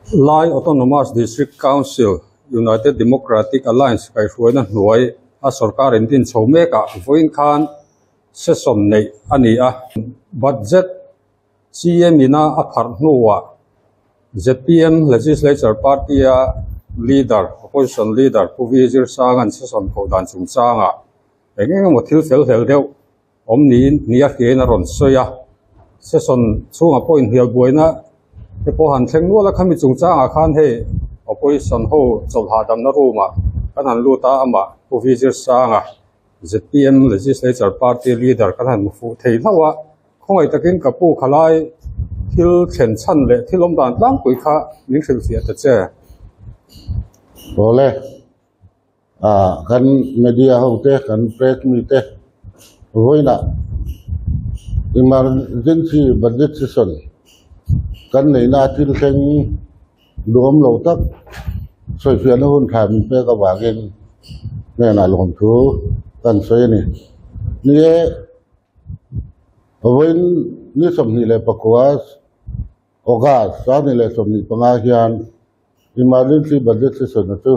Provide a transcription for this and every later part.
Lai Autonomous District Council, United Democratic Alliance kaihhruaina hnuai a sorkar in din chho mekah vawiin khan session neih a ni a. Budget CM ina a pharh hnuah zpm Legislature Party-a Leader, Opposition Leader Pu V Zirsanga'n session koh dan chungchangah eng eng emaw thil fel hlel deuh awm niin nia hriain a rawn sawi a. Session chhungah pawh inhnial buaina te pawh han thleng nual a, khami chungchangah khan hei Opposition ho chawlh hahdamna room-ah kan han lut a, amah Pu V Zirsanga zpm Legislature Party Leader kan han hmu fuh thei hlauh a, khawngaih takin ka pu khalai thil thlen chhan leh thil awm dan tlangpui kha min hrilhfiah ta che. Awle, ah kan media ho te, kan press mi te vawiinah emergency budget session kan neihna thil thleng duhawm lo tak sawifiahna hun tha min pek avangin hnenah lawmthu kan sawi a ni. Ni e, vawiin ni 24 August 2025 hian emergency budget session a chu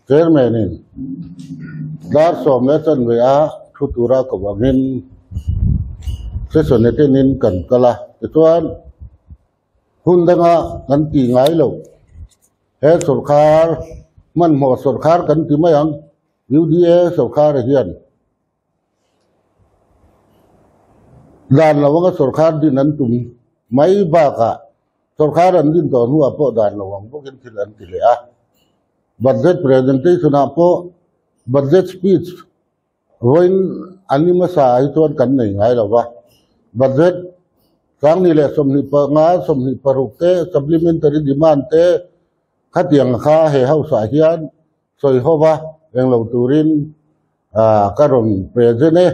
chairman in dar 10:15 a thu tura ko angin session attend in kan kal a, tichuan Hun danga kan ti ngai lo. He sawrkar, hmanhmawh sawrkar kan ti mai ang, UDA sawrkar hian dan lo anga sawrkar din an tum mai bakah sawrkar an din tawh hnuah pawh dan lo ang bawkin thil an ti leh a. Budget presentation ah pawh budget speech Vawiin an ni hmasa ah hi chuan kan nei ngai lo va, budget 2025, 26 te, supplementary demand te khatiang kha he house ah hian sawi ho va, englo turin ka rawn present e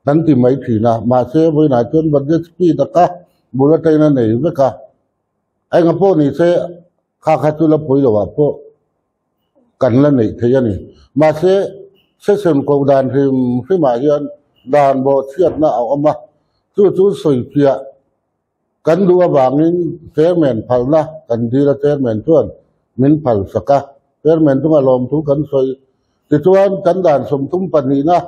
kan ti mai thin a, mahse vawiinah chuan budget speed a kha bul atangin a nei vek a, enga pawh ni se kha kha chu la pawi lo ah pawh kan la neih thei a ni. Mahse, session koh dan hrim hrimah hian dan bawhchhiatna a awm a, chu chu sawifiah kan duh avangin chairman phalna kan dil a, chairman chuan min phal sak a, chairman chungah lawmthu kan sawi. Tichuan, kan dan 32na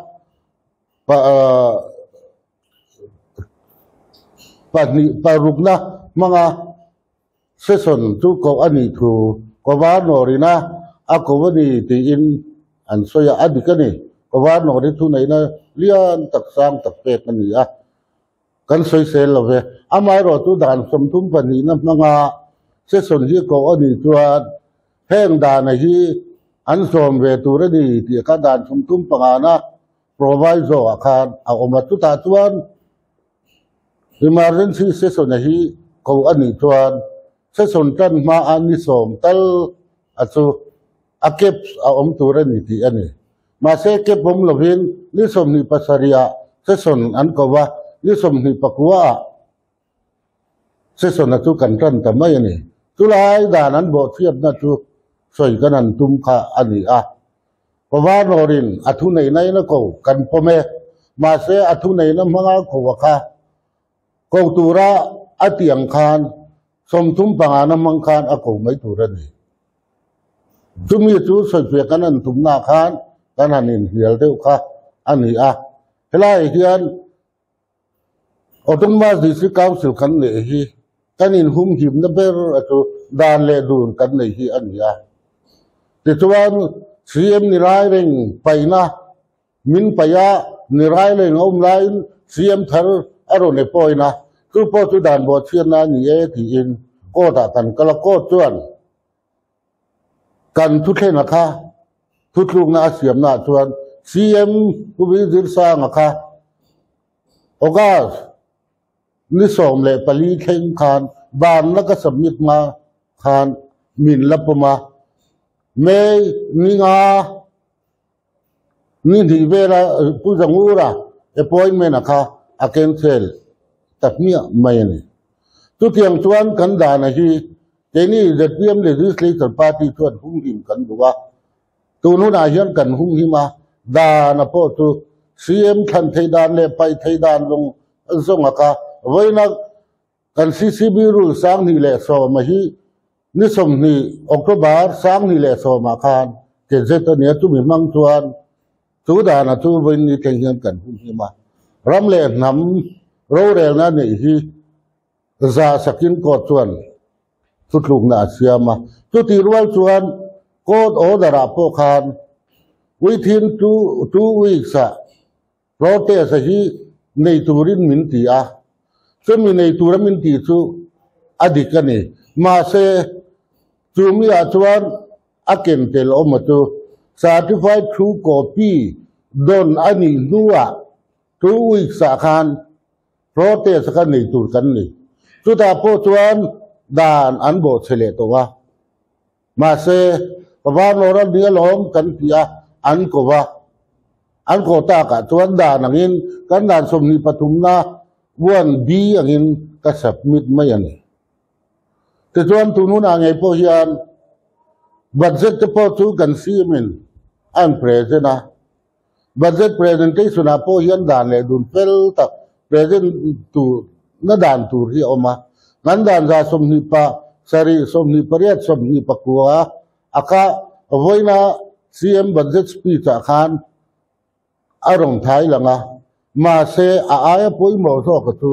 pahnih parukna hmanga Session chu koh a nih thu Governor ina a ko a ni tiin an sawi a, a dik a ni. Governor hi thuneihna lian tak sang tak pek a ni a, kan sawisel lo ve. Amaherawhchu dan 32na hmanga session hi koh a nih chuan heng dana hi an sawm ve tur a ni tih kha dan 35na proviso ah khan a awm a, chutah chuan Emergency session a hi ko a nih chuan session tan hma a ni sawm tal a chu a caps a awm tur a ni tih a ni. Mahse cap awm lovin ni 27 ah session an ko va, ni 29 ah session a chu kan tan ta mai a ni. Chulai dan an bawhchhiatna chu sawi kan han tum kha a ni a. Governor-in a thuneihna in a ko kan pawm e, mahse a thuneihna hmanga ko a kha ko tura a tih ang khan 35na hmang khan a ko mai tur a ni. Chumi chu sawifiah kan han tumnaah khan kan han inhnial deuh kha a ni a, helaiah hian Autonomous District Council kan neih hi kan inhumhimna ber a chu dan leh dun kan nei hi a ni a. Tichuan CM ni lai reng paihna min paih a, ni rai reng a awm laiin CM thar a rawn appoint a, chu pawh chu dan bawhchhiatna a ni e tiin court ah kan kal a, court chuan Kan thuthleng a kha thutlukna a siamna ah chuan CM Pu Zirsanga kha August ni 14 thleng khan banna ka submit hma khan min la pawm a, May ni nga ni hnih vela Pu Zangura appointment a kha a cancel ta hmiah mai a ni. Chutiang chuan kan dana hi keini zpm Legislature Party chuan humhim kan duh a, tun hunah hian kan humhim a, dana pawh chu CM thlan thei dan leh paih thei dan zawng zawng a kha vawiina. Kan CCB rule 2010 a hi ni 20 October 2010 ah khan gazette a nia chumi hmang chuan chu dana chu vawiin ni thleng hian kan hun hlim a. Ram leh hnam rorelna neih hi za sakin court chuan thutlukna a siam a. Chutih rual chuan court order ah pawh khan within two weeks ah Protest a hi nei turin min ti a, chumi nei tura min tih chu a dik a ni. Mahse, chumi ah chuan a ken tel awm a chu certified true copy dawn a nih hnuah 2 weeks ah khan protest a kha nei tur kan ni. Chutah pawh chuan dan an bawhchhe leh tawh a. Mahse, Governor a ni alawm kan ti a, an ko va. An ko takah chuan dan angin kan dan 23na 1B angin ka submit mai a ni. Tichuan tun hunah ngei pawh hian budget te pawh chu kan CM in a an present a. Budget presentation ah pawh hian dan leh dun fel tak present tur na dan tur hi a awm a. Kan dan 27, 28, 29 a kha vawiina CM budget speech ah khan a rawn thai lang a. Mahse a aia pawimawh zawk a chu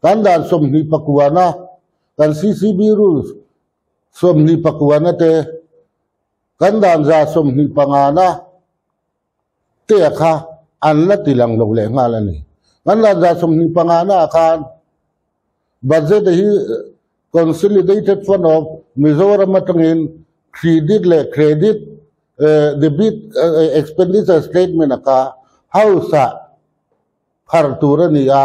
kan dan 29 na kan CCB rules 29 na te kan dan 125 na te kha an la ti lang lo leh nghal a ni. Kan dan 125 na khan budget hi Consolidated Fund of Mizoram atangin credit leh credit debit expenditure statement a kha house ah phar tur a ni a.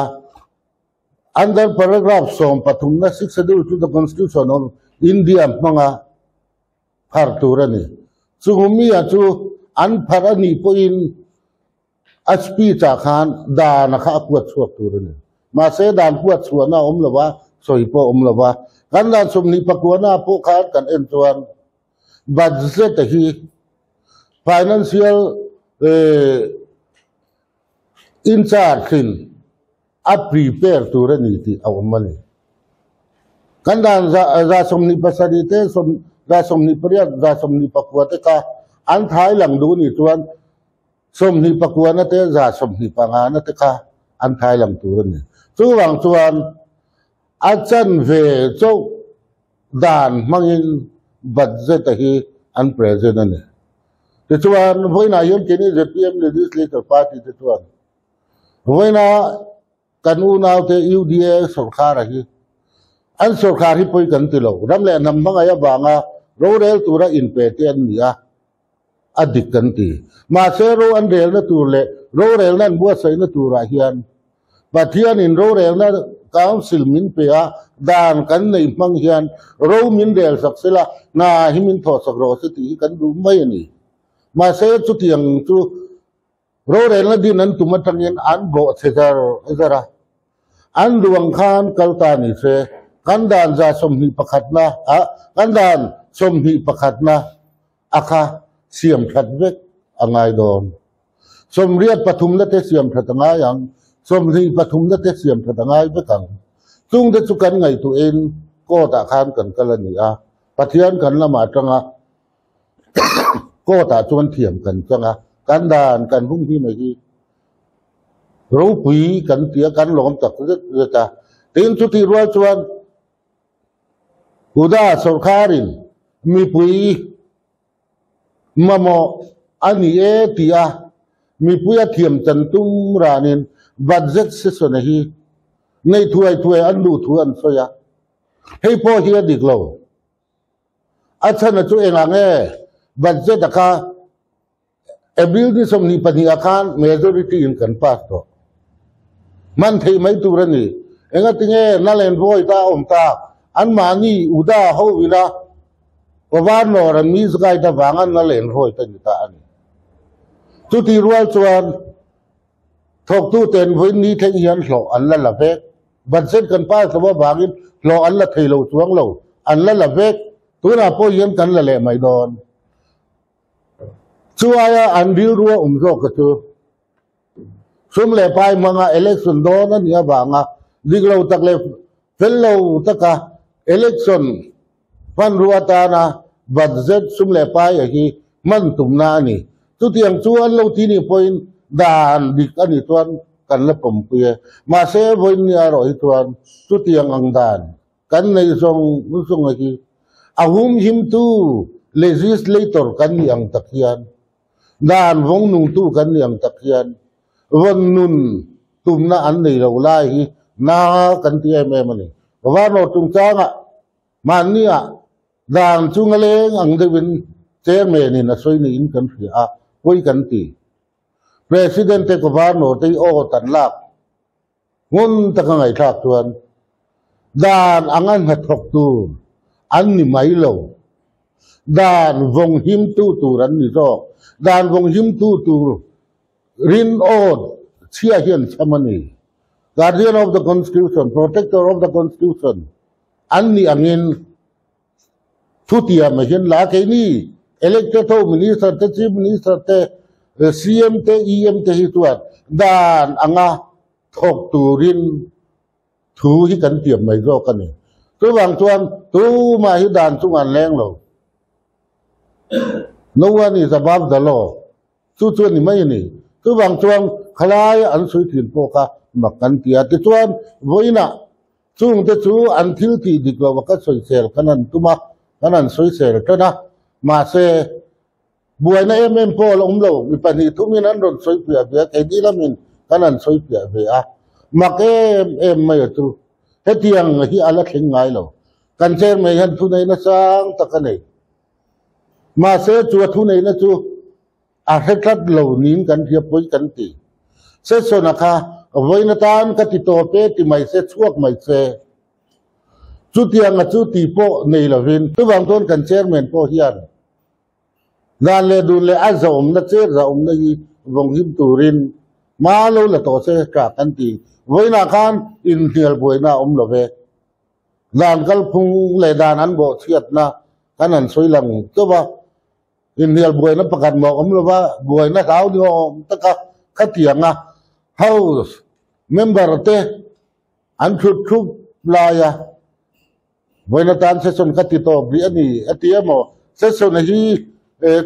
Under paragraph 13 na Sixth Schedule to the Constitution of India hmanga phar tur a ni. Chungmia chu an phar a nih pawhin a speech ah khan dan a kha a kuat chhuak tur a ni. Mahse dan kuat chhuahna a awm lo va, sawi pawh a awm lo va. Kan dan 29 na pawh khan kan en chuan budget a hi financial in charge in a prepare tur a ni tih a awm a ni. Kan dan 127 te 128 129 te kha an thai lang duh ni chuan 29 na te 125 na te kha an thai lang tur a ni. Chuwang chuan a chan ve chauh dan hmangin budget a hi an present a ni. Tichuan vawiinah hian keini ZPM Legislature Party te chuan vawiina kan unaute UDA sarkar a hi an sarkar hi pawh kan ti lo. Ram leh hnam hmangaih avanga rorel tura inpe te an ni a, a dik kan ti. Mahse ro an relna tur leh rorelna an buatsaihna turah hian Pathianin rorelna council min pe a, dan kan nei hmang hian ro min rel sak sela hna hi min thawh sak rawh se tih hi kan duh mai a ni. Mahse chutiang chu rorelna din an tum atangin an bawh chhe zar zar a. An duang khan kal ta ni se kan dan 121 na a kan dan 21 na a kha siam that vek a ngai dawn. 83 na te siam that a ngai ang, 23 na te siam that a ngai vek ang. Chung te chu kan ngai tu in court ah khan kan kal a ni a. Pathian kan lamah atanga court ah chuan thiam kan chang a. Kan dan kan hung hi mai hi ropui kan tia kan lawm tak zet zet a. Tin chu ti rual chuan UDA sarkarin mipui mamawh a ni e ti a mipui a thiam chan tum ranin budget session a hi nei thuai thuai an duh thu an sawi a. Hei pawh hi a dik lo. A chhan a chu engah nge budget a kha April ni 22 a khan majority in kan pass tawh. Man thei mai tur a ni. Enga tinge null and void a awm ta an mahni UDA ho ina governor an misguide avanga null and void a ni ta a ni. Chuti rual chuan thawktu ten vawiin ni thleng hian hlawh an la la vek. Budget kan pass lo avangin hlawh an la thei lo chuang lo an la la vek. Tunah pawh hian kan la leh mai dawn. Chu aia an rilru a awm zawk ka chu sum leh pai hmanga election dawn a ni avanga dik lo tak leh. Fel lo taka election hmanrua atana budget sum leh pai a hi hman tumna a ni. Chutiang chu an lo ti nih pawhin dan dik a nih chuan kan la pawmpui e. Mahse, vawiin ni erawh hi chuan chutiang ang dan kan neih zawng zawng a hi a humhimtu legislator kan nih ang tak hian, dan vawng nungtu kan nih ang tak hian vawn nun tumna an nei lo lai hi na kan ti em em a ni. Governor chungchangah mahniah dan chunga leng ang deuhin chairman in a sawi niin kan hria a, pawi kan ti. President te Governor te hi aw tan lak ngun taka ngaihthlak chuan dan anga hnathawk tur an ni mai lo. Dan vawng himtu tur an ni zawk. Dan vawng himtu tur Rinawt chhia hian chham a ni. Guardian of the Constitution, Protector of the Constitution an nih angin thutiam a hian la keini elected ho Minister te, Chief Minister te, CM te, EM te hi chuan dan anga thawk turin thu hi kan tiam mai zawk a ni. Chuvang chuan tumah hi dan chungah an leng lo. No one is above the law. Chu chu a ni mai a ni. Chuvang chuan khalai an sawi thin pawh kha mak kan ti a. Tichuan, vawiinah chungte chu an thil tih dik lo a ka sawisel kan han tum a, kan han sawisel tan a. Mahse, buaina em em pawh a la awm lo. Mi pahnih thumin an rawn sawi piah ve a, keini lamin kan han sawi piah ve a. Mak em em mai a chu. Hetiang hi a la thleng ngai lo. Kan chairman hian thuneihna sang tak a nei. Mahse, chu a thuneihna chu a hre tlat lo niin kan hria pawi kan ti. Session-a kha vawiin atan ka ti tawp e ti mai se, chhuak mai se. Chutianga chu ti pawh nei lovin, chuvang chuan kan chairman pawh hian dan leh dun leh a zahawmna, chair zahawmna hi vawng him turin hma lo la tawh se tah kan ti. Vawiinah khan inhnial buaina a awm lo ve. Dan kalphung leh dan an bawhchhiatna kan han sawi lang chauh a, inhnial buaina pakhat mah awm lova buaina hlau ni awm taka khatianga House member te an thut thup laia vawiin atan session ka ti tawp rih a ni a ti emaw, session hi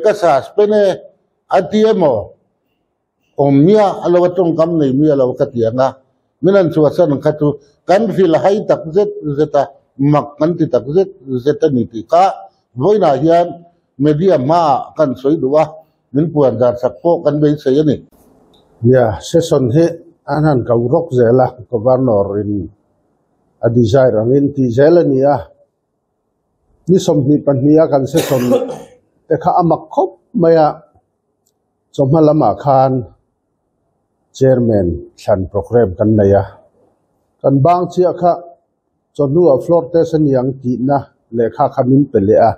ka suspend e a ti emaw. Awm miah a lo a tawngkam nei miah lo ka ti ang a, min han chhuahsan kha chu kan hrilh hai tak zet zet a, mak kan ti tak zet zet a ni tih kha vawiinah hian media hmaah kan sawi duh a, min puan zar sak pawh kan beisei a ni. Nia, session hi an han ko rawk zel a, Governor in a desire angin tih zel a ni a, ni 22 a kan session te kha a mak khawp mai a. Chawhma lamah khan Chairman thlan programme kan nei a, kan bang chiah kha chawhnuah floor test a ni ang tihna lehkha kha min pe leh a,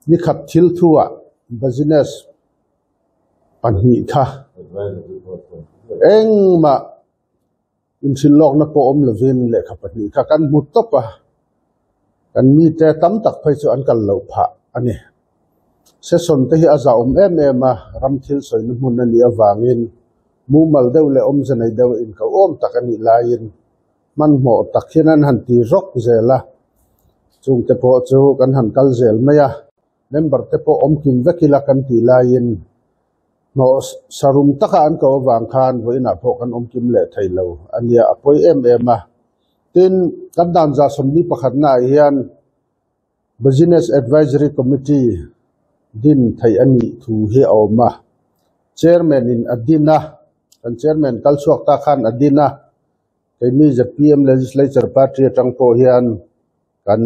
nikhat thil thuah business pahnih kha engmah inhrilh lawkna pawh awm lovin lehkha pahnih kha kan hmu tawp a, kan mite tam tak phei chu an kal loh phah a ni. Session te hi a zahawm em em a, ram thil sawina hmun a nih avangin mumal deuh leh awmze nei deuh inkauhawm tak a nih laiin hmanhmawh tak hian an han ti rawk zel a, chungte pawh chu kan han kal zel mai a, member te pawh awm kim vek ila kan tih laiin Hnawh sarum taka an ko avang khan vawiinah pawh kan awm kim leh thei lo a nia, a pawi em em a. Tin, kan dan 41 naah hian Business Advisory Committee din theih a nih thu hi a awm a. Chairman in a din a, kan chairman kal chhuak ta khan a din a, keini zpm Legislature Party atang pawh hian kan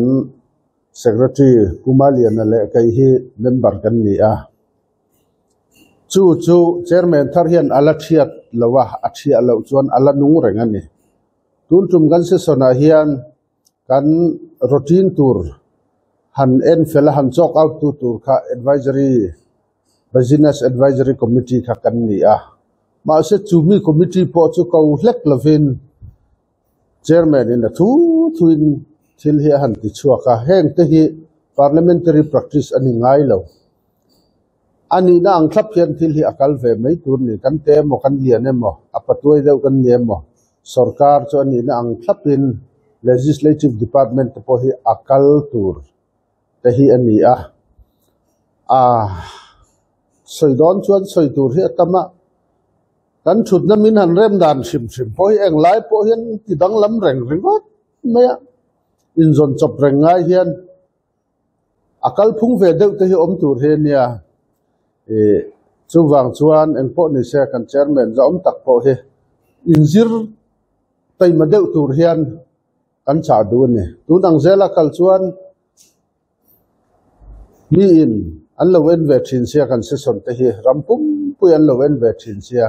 Secretary Kumaliana leh kei hi member kan ni a. Chu chu Chairman thar hian a la thiat lo a, a thiah loh chuan a la nung reng a ni. Tun tum kan session ah hian kan routine tur han en fel a, han chalk out tu tur kha Advisory Business Advisory Committee kha kan ni a. Mahse chu mi committee pawh chu ko hlek lovin Chairman in a thu thuin thil hi a han ti chhuak a, heng te hi parliamentary practice a ni ngai lo. A nihna ang thlap hian thil hi a kal ve mai tur ni, kan te emaw kan lian emaw, a patuai deuh kan ni emaw, sorkar chu a nihna ang thlapin Legislative Department te pawh hi a kal tur te hi a ni a. A sawi dawn chuan sawi tur hi a tam a, kan thutna min han rem dan hrim hrim pawh hi englai pawh hian ti danglam reng ringawt mai a, inzawn chawp reng ngai hian a kalphung ve deuh te hi awm tur hi a nia. Ih chuvang chuan engpawh ni se kan chairman zawm tak pawh hi inzir taima deuh tur hian kan chah duh a ni. Tun ang zela kal chuan mi in an lo en ve thin sia kan session te hi ram pumpui an lo en ve thin sia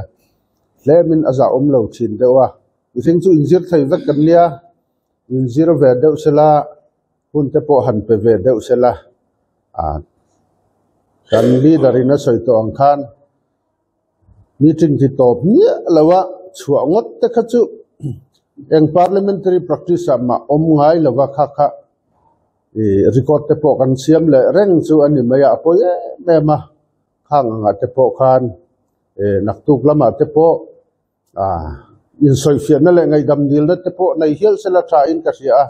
tlemin a zah awm lo thin deuh a. Mihring chu inzir thei vek kan nia, inzir ve deuh sela hun te pawh han pe ve deuh sela ah kan leader in a sawi tawh ang khan Meeting ti tawp miah lo a chhuah ngawt te kha chu eng parliamentary practice ah mah awm ngai lo va kha kha ih record te pawh kan siam leh reng chu a ni mai a, a pawi em em a, khang angah te pawh khan ih naktuk lamah te pawh ah insawifiahna leh ngaihdam dilna te pawh nei hial sela tha in ka hria a,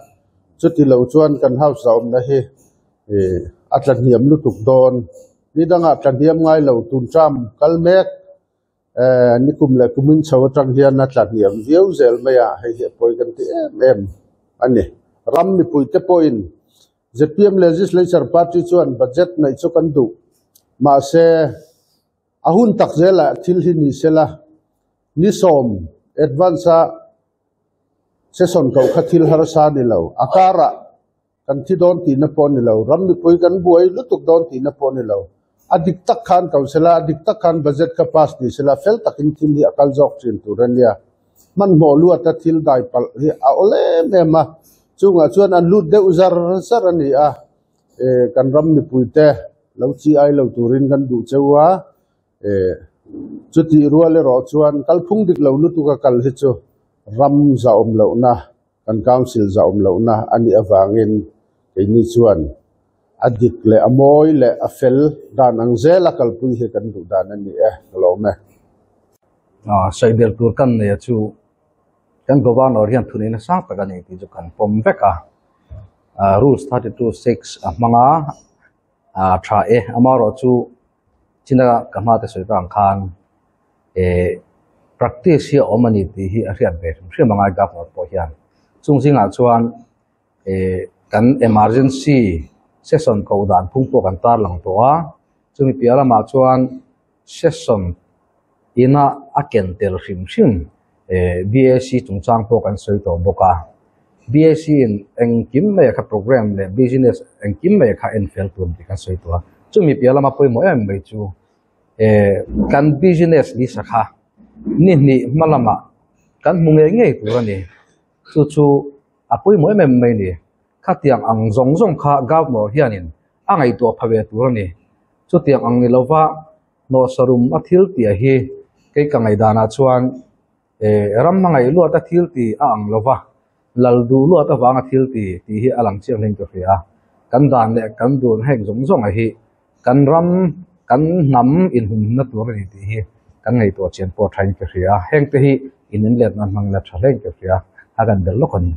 chuti lo chuan kan house a awmna hi ih a tla hniam lutuk dawn. Ni dangah tla hniam ngai lo tun term kal mek eh ni kum leh kumin chho atang hian a tla hniam viau zel mai a, hei hi a pawi kan ti em em a ni. Ram mipuite pawhin zpm Legislature Party chuan budget neih chu kan duh mahse a hun tak zelah thil hi ni sela ni sawm advance a session koh kha thil harsa a ni lo a karah Kan thi dawn tihna pawh a ni lo, ram mipui kan buai lutuk dawn tihna pawh a ni lo. A dik tak khan ko sela, a dik tak khan budget kha pass ni sela, fel takin thil hi a kal zawk thin tur a nia. Hmanhmawh luata thil dai palh hi a awl em em a, chungah chuan an lut deuh zar zar a ni a, kan ram mipuite lo chi ai lo turin kan duh cheu a, chutih rual erawh chuan kalphung dik lo lutuka kal hi chu ram zahawm lohna Kan Council zahawm lohna a nih avangin keini chuan a dik leh a mawi leh a fel dan ang zela kalpui hi kan duh dan a ni e, ka lawm e. Sawiber tur kan nei a chu kan Governor hian thunei nasa tak a ni tih chu kan pawm vek a, Rules 32 6 a hmang a, a tha e, amaherawhchu china ka hmate sawi ta ang khan eh practice hi a awm a ni tih hi a hriat ve hrim hrim a ngai governor pawh hian chung zingah chuan eh kan emergency session koh dan phung pawh kan tarlang tawh a chumi piah lamah chuan session ina a ken tel hrim hrim eh B_A_C chungchang pawh kan sawi tawh bawk a B_A_C in engkim mai kha program leh business engkim mai kha en fel tur tih kan sawi tawh a chumi piah lama pawimawh em mai chu. Eh kan business ni sakha ni hnih hma lamah kan hmu ngei ngei tur a ni chu chu a pawimawh em em mai a ni khatiang ang zawng zawng kha governor hianin a ngaihtuah pha ve tur a ni chutiang ang ni lova hnawhsarum a thil tih hi kei ka ngaihdanah chuan eh ram hmangaih luat a thil tih a ang lova lal duh luat avanga thil tih tih hi a lang chiang hleng ka hria a kan dan leh kan dun heng zawng zawng a hi Kan ram, kan hnam inhumhimna tur a ni tih hi kan ngaihtuah chian pawh thain ka hria. Hengte hi in inletna hmang la tha hlein ka hria. A kan belh lawk a ni.